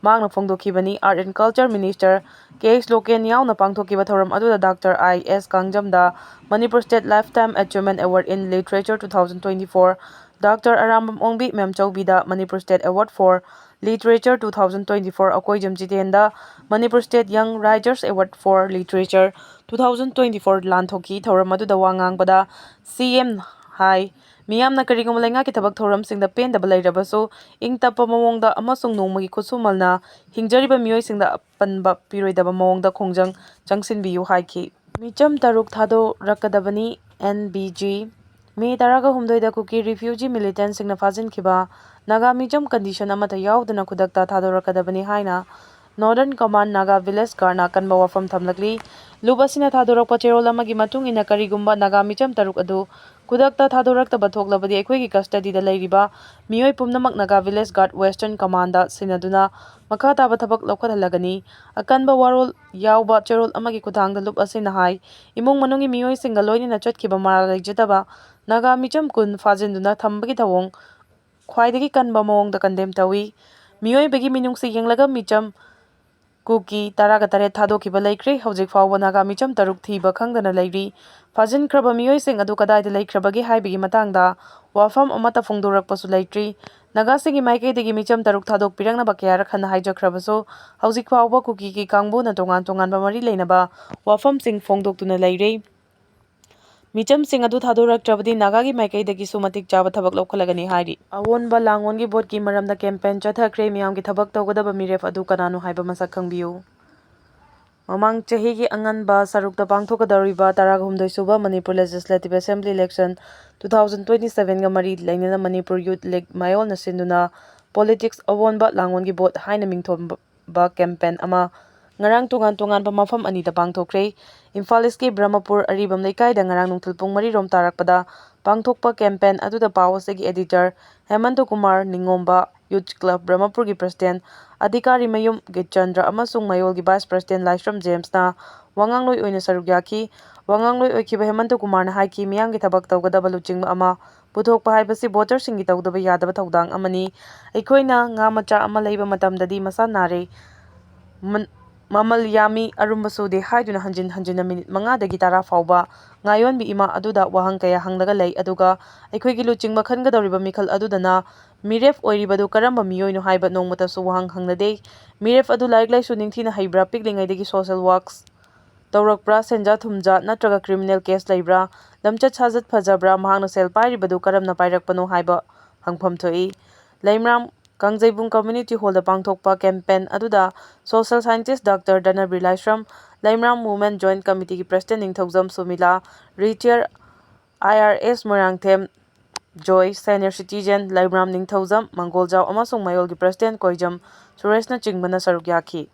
ꯃꯍꯥꯛꯅ ꯐꯣꯡꯗꯣꯛꯈꯤꯕꯅꯤ꯫ Art and Culture Minister K H Loken ꯌꯥꯎꯅ ꯄꯥꯡꯊꯣꯛꯈꯤꯕ ꯊꯧꯔꯝ ꯑꯗꯨꯗ Doctor I S ꯀꯥꯡꯖꯝꯗ Manipur State Lifetime Achievement Award in Literature two thousand twenty-four, Doctor Arambam Ongbi ꯃꯦꯝꯆꯧꯕꯤꯗ Manipur State Award for Literature two thousand twenty-four, Akoijam ꯖꯤꯇꯦꯟꯗ Manipur State Young Writers Award for Literature two thousand twenty-four ꯂꯥꯟꯊꯣꯛꯈꯤ꯫ ꯊꯧꯔꯝ ꯑꯗꯨꯗ ꯋꯥ ꯉꯥꯡꯕꯗ C M ꯍꯥꯏ, ꯃꯤꯌꯥꯝꯅ ꯀꯔꯤꯒꯨꯝꯕ ꯂꯩꯉꯥꯛꯀꯤ ꯊꯕꯛ ꯊꯧꯔꯝꯁꯤꯡꯗ ꯄꯦꯟꯗꯕ ꯂꯩꯔꯕꯁꯨ ꯏꯪ ꯇꯞꯄ ꯃꯑꯣꯡꯗ ꯑꯃꯁꯨꯡ ꯅꯣꯡꯃꯒꯤ ꯈꯨꯠꯁꯨꯃꯜꯅ ꯍꯤꯡꯖꯔꯤꯕ ꯃꯤꯑꯣꯏꯁꯤꯡꯗ ꯑꯄꯟꯕ ꯄꯤꯔꯣꯏꯗꯕ ꯃꯑꯣꯡꯗ ꯈꯣꯡꯖꯪ ꯆꯪꯁꯤꯟꯕꯤꯌꯨ ꯍꯥꯏꯈꯤ꯫ ꯃꯤꯆꯝ ꯇꯔꯨꯛ ꯊꯥꯗꯣꯔꯛꯀꯗꯕꯅꯤ꯫ N B G꯫ ꯃꯦ ꯇꯔꯥꯒ ꯍꯨꯝꯗꯣꯏꯗ ꯀꯨꯀꯤ refugee militantꯁꯤꯡꯅ ꯐꯥꯖꯤꯟꯈꯤꯕ ꯅꯥꯒꯥ ꯃꯤꯆꯝ condition ꯑꯃꯠꯇ ꯌꯥꯎꯗꯅ ꯈꯨꯗꯛꯇ ꯊꯥꯗꯣꯔꯛꯀꯗꯕꯅꯤ ꯍꯥꯏꯅ Northern Command Naga Village Guardꯅ ꯑꯀꯟꯕ ꯋꯥꯐꯝ ꯊꯝꯂꯛꯂꯤ꯫ ꯂꯨꯞ ꯑꯁꯤꯅ ꯊꯥꯗꯣꯔꯛꯄ ꯆꯦꯔꯣꯜ ꯑꯃꯒꯤ ꯃꯇꯨꯡ ꯏꯟꯅ ꯀꯔꯤꯒꯨꯝꯕ ꯅꯥꯒꯥ ꯃꯤꯆꯝ ꯇꯔꯨꯛ ꯑꯗꯨ ꯈꯨꯗꯛꯇ ꯊꯥꯗꯣꯔꯛꯇꯕ ꯊꯣꯛꯂꯕꯗꯤ ꯑꯩꯈꯣꯏꯒꯤ custodyꯗ ꯂꯩꯔꯤꯕ ꯃꯤꯑꯣꯏ ꯄꯨꯝꯅꯃꯛ Naga Village Guard Western Commandꯗ ꯁꯤꯟꯅꯗꯨꯅ ꯃꯈꯥ ꯇꯥꯕ ꯊꯕꯛ ꯂꯧꯈꯠꯍꯜꯂꯒꯅꯤ꯫ ꯑꯀꯟꯕ ꯋꯥꯔꯣꯜ ꯌꯥꯎꯕ ꯆꯦꯔꯣꯜ ꯑꯃꯒꯤ ꯈꯨꯠꯊꯥꯡꯗ ꯂꯨꯞ ꯑꯁꯤꯅ ꯍꯥꯏ, ꯏꯃꯨꯡ ꯃꯅꯨꯡꯒꯤ ꯃꯤꯑꯣꯏꯁꯤꯡꯒ ꯂꯣꯏꯅꯅ ꯆꯠꯈꯤꯕ ꯃꯔꯥꯜ ꯂꯩꯖꯗꯕ ꯅꯥꯒꯥ ꯃꯤꯆꯝ ꯀꯨꯟ ꯐꯥꯖꯤꯟꯗꯨꯅ ꯊꯝꯕꯒꯤ ꯊꯧꯑꯣꯡ ꯈ꯭ꯋꯥꯏꯗꯒꯤ ꯀꯟꯕ ꯃꯑꯣꯡꯗ condemn ꯇꯧꯏ꯫ ꯃꯤꯑꯣꯏꯕꯒꯤ ꯃꯤꯅꯨꯡꯁꯤ ꯌꯦꯡꯂꯒ ꯃꯤꯆꯝ ꯀꯨꯀꯤ ꯇꯔꯥꯒ ꯇꯔꯦꯠ ꯊꯥꯗꯣꯛꯈꯤꯕ ꯂꯩꯈ꯭ꯔꯦ꯫ ꯍꯧꯖꯤꯛ ꯐꯥꯎꯕ ꯅꯥꯒꯥ ꯃꯤꯆꯝ ꯇꯔꯨꯛ ꯊꯤꯕ ꯈꯪꯗꯅ ꯂꯩꯔꯤ꯫ ꯐꯥꯖꯤꯟꯈ꯭ꯔꯕ ꯃꯤꯑꯣꯏꯁꯤꯡ ꯑꯗꯨ ꯀꯗꯥꯏꯗ ꯂꯩꯈ꯭ꯔꯕꯒꯦ ꯍꯥꯏꯕꯒꯤ ꯃꯇꯥꯡꯗ ꯋꯥꯐꯝ ꯑꯃꯠꯇ ꯐꯣꯡꯗꯣꯔꯛꯄꯁꯨ ꯂꯩꯇ꯭ꯔꯤ꯫ ꯅꯥꯒꯥꯁꯤꯡꯒꯤ ꯃꯥꯏꯀꯩꯗꯒꯤ ꯃꯤꯆꯝ ꯇꯔꯨꯛ ꯊꯥꯗꯣꯛꯄꯤꯔꯛꯅꯕ ꯀꯌꯥꯔꯛ ꯍꯟꯅ ꯍꯥꯏꯖꯈ꯭ꯔꯕꯁꯨ, ꯍꯧꯖꯤꯛ ꯐꯥꯎꯕ ꯀꯨꯀꯤꯒꯤ ꯀꯥꯡꯕꯨꯅ ꯇꯣꯉꯥꯟ ꯇꯣꯉꯥꯟꯕ ꯃꯔꯤ ꯂꯩꯅꯕ ꯋꯥꯐꯝꯁꯤꯡ ꯐꯣꯡꯗꯣꯛꯇꯨꯅ ꯂꯩꯔꯤ꯫ ꯃꯤꯆꯝꯁꯤꯡ ꯑꯗꯨ ꯊꯥꯗꯣꯔꯛꯇ꯭ꯔꯕꯗꯤ ꯅꯥꯒꯥꯒꯤ ꯃꯥꯏꯀꯩꯗꯒꯤꯁꯨ ꯃꯇꯤꯛ ꯆꯥꯕ ꯊꯕꯛ ꯂꯧꯈꯠꯂꯒꯅꯤ ꯍꯥꯏꯔꯤ꯫ ꯑꯑꯣꯟꯕ ꯂꯥꯡꯑꯣꯟꯒꯤ ꯚꯣꯠꯀꯤ ꯃꯔꯝꯗ ꯀꯦꯝꯄꯦꯟ ꯆꯠꯊꯈ꯭ꯔꯦ꯫ ꯃꯤꯌꯥꯝꯒꯤ ꯊꯕꯛ ꯇꯧꯒꯗꯕ ꯃꯤꯔꯦꯞ ꯑꯗꯨ ꯀꯅꯥꯅꯣ ꯍꯥꯏꯕ ꯃꯁꯛ ꯈꯪꯕꯤꯌꯨ꯫ ꯃꯃꯥꯡ ꯆꯍꯤꯒꯤ ꯑꯉꯟꯕ ꯁꯔꯨꯛꯇ ꯄꯥꯡꯊꯣꯛꯀꯗꯧꯔꯤꯕ ꯇꯔꯥꯍꯨꯝꯗꯣꯏ ꯁꯨꯕ Manipur Legislative Assembly Election two thousand twenty seven ꯒ ꯃꯔꯤ ꯂꯩꯅꯅ ꯃꯅꯤꯄꯨꯔ Youth League ꯃꯥꯌꯣꯜꯅ ꯁꯤꯟꯗꯨꯅ Politics ꯑꯑꯣꯟꯕ ꯂꯥꯡꯑꯣꯟꯒꯤ ꯚꯣꯠ ꯍꯥꯏꯅ ꯃꯤꯡꯊꯣꯟꯕ ꯀꯦꯝꯄꯦꯟ ꯑꯃ ꯉꯔꯥꯡ ꯇꯣꯉꯥꯟ ꯇꯣꯉꯥꯟꯕ ꯃꯐꯝ ꯑꯅꯤꯗ ꯄꯥꯡꯊꯣꯛꯈ꯭ꯔꯦ꯫ ꯏꯝꯐꯥꯜ ꯏꯁꯀꯤ ꯕ꯭ꯔꯍꯃꯄꯨꯔ ꯑꯔꯤꯕꯝ ꯂꯩꯀꯥꯏꯗ ꯉꯔꯥꯡ ꯅꯨꯡꯊꯤꯜ ꯄꯨꯡ ꯃꯔꯤ ꯔꯣꯝ ꯇꯥꯔꯛꯄꯗ ꯄꯥꯡꯊꯣꯛꯄ ꯀꯦꯝꯄꯦꯟ ꯑꯗꯨꯗ ꯄꯥꯎ ꯑꯁꯤꯒꯤ editor ꯍꯦꯃꯟꯇ Kumar ꯅꯤꯉꯣꯝꯕ, Youth Club ꯕ꯭ꯔꯍꯃꯄꯨꯔꯒꯤ President ꯑꯙꯤꯀꯥꯔꯤ ꯃꯌꯨꯝ ꯒꯤꯠꯆꯟꯗ꯭ꯔ ꯑꯃꯁꯨꯡ ꯃꯌꯣꯜꯒꯤ Vice President ꯂꯥꯏꯁ꯭ꯔꯝ ꯖꯦꯝꯁꯅ ꯋꯥꯉꯥꯡꯂꯣꯏ ꯑꯣꯏꯅ ꯁꯔꯨꯛ ꯌꯥꯈꯤ꯫ ꯋꯥꯉꯥꯡꯂꯣꯏ ꯑꯣꯏꯈꯤꯕ ꯍꯦꯃꯟꯇ ꯀꯨꯃꯥꯔꯅ ꯍꯥꯏꯈꯤ, ꯃꯤꯌꯥꯝꯒꯤ ꯊꯕꯛ ꯇꯧꯒꯗꯕ ꯂꯨꯆꯤꯡꯕ ꯑꯃ ꯄꯨꯊꯣꯛꯄ ꯍꯥꯏꯕꯁꯤ ꯚꯣꯇꯔꯁꯤꯡꯒꯤ ꯇꯧꯗꯕ ꯌꯥꯗꯕ ꯊꯧꯗꯥꯡ ꯑꯃꯅꯤ꯫ ꯑꯩꯈꯣꯏꯅ ꯉꯥ ꯃꯆꯥ ꯑꯃ ꯂꯩꯕ ꯃꯇꯝꯗꯗꯤ ꯃꯁꯥ ꯅꯥꯔꯦ, ꯃꯟ-, ꯃꯃꯜ ꯌꯥꯝꯃꯤ, ꯑꯔꯨꯝꯕ ꯁꯨꯗꯦ ꯍꯥꯏꯗꯨꯅ ꯍꯟꯖꯤꯟ ꯍꯟꯖꯤꯟꯅ ꯃꯤꯅꯤꯠ ꯃꯉꯥꯗꯒꯤ ꯇꯔꯥ ꯐꯥꯎꯕ ꯉꯥꯌꯣꯟꯕꯤ ꯏꯃꯥ ꯑꯗꯨꯗ ꯋꯥꯍꯪ ꯀꯌꯥ ꯍꯪꯂꯒ ꯂꯩ꯫ ꯑꯗꯨꯒ ꯑꯩꯈꯣꯏꯒꯤ ꯂꯨꯆꯤꯡꯕ ꯈꯟꯒꯗꯧꯔꯤꯕ ꯃꯤꯈꯜ ꯑꯗꯨꯗꯅ ꯃꯤꯔꯦꯞ ꯑꯣꯏꯔꯤꯕꯗꯨ ꯀꯔꯝꯕ ꯃꯤꯑꯣꯏꯅꯣ ꯍꯥꯏꯕ ꯅꯣꯡꯃꯇꯁꯨ ꯋꯥꯍꯪ ꯍꯪꯅꯗꯦ꯫ ꯃꯤꯔꯦꯞ ꯑꯗꯨ ꯂꯥꯏꯔꯤꯛ ꯂꯥꯏꯁꯨ ꯅꯤꯡꯊꯤꯅ ꯍꯩꯕ꯭ꯔꯥ, ꯄꯤꯛꯂꯤꯉꯩꯗꯒꯤ social works ꯇꯧꯔꯛꯄ꯭ꯔꯥ, ꯁꯦꯟꯖꯥ ꯊꯨꯝꯖꯥ ꯅꯠꯇ꯭ꯔꯒ criminal case ꯂꯩꯕ꯭ꯔꯥ, ꯂꯝꯆꯠ ꯁꯥꯖꯠ ꯐꯖꯕ꯭ꯔꯥ, ꯃꯍꯥꯛꯅ ꯁꯦꯜ ꯄꯥꯏꯔꯤꯕꯗꯨ ꯀꯔꯝꯅ ꯄꯥꯏꯔꯛꯄꯅꯣ ꯍꯥꯏꯕ ꯍꯪꯐꯝ ꯊꯣꯛꯏ꯫ ꯂꯩꯃꯔꯥꯝ ꯀꯥꯡꯖꯩꯕꯨꯡ Community Hallꯗ ꯄꯥꯡꯊꯣꯛꯄ ꯀꯦꯝꯄꯦꯟ ꯑꯗꯨꯗ social scientist Doctor ꯙꯅꯕꯤꯔ ꯂꯥꯏꯁ꯭ꯔꯝ, ꯂꯩꯃꯔꯥꯝ Women Joint Committeeꯒꯤ President ꯅꯤꯡꯊꯧꯖꯝ ꯁꯨꯃꯤꯂꯥ, retired IRS ꯃꯣꯏꯔꯥꯡꯊꯦꯝ ꯖꯣꯏ, senior citizen ꯂꯩꯃꯔꯥꯝ ꯅꯤꯡꯊꯧꯖꯝ ꯃꯪꯒꯣꯜꯖꯥꯎ ꯑꯃꯁꯨꯡ ꯃꯌꯣꯜꯒꯤ President ꯀꯣꯏꯖꯝ ꯁꯨꯔꯦꯁꯅꯆꯤꯡꯕꯅ ꯁꯔꯨꯛ ꯌꯥꯈꯤ꯫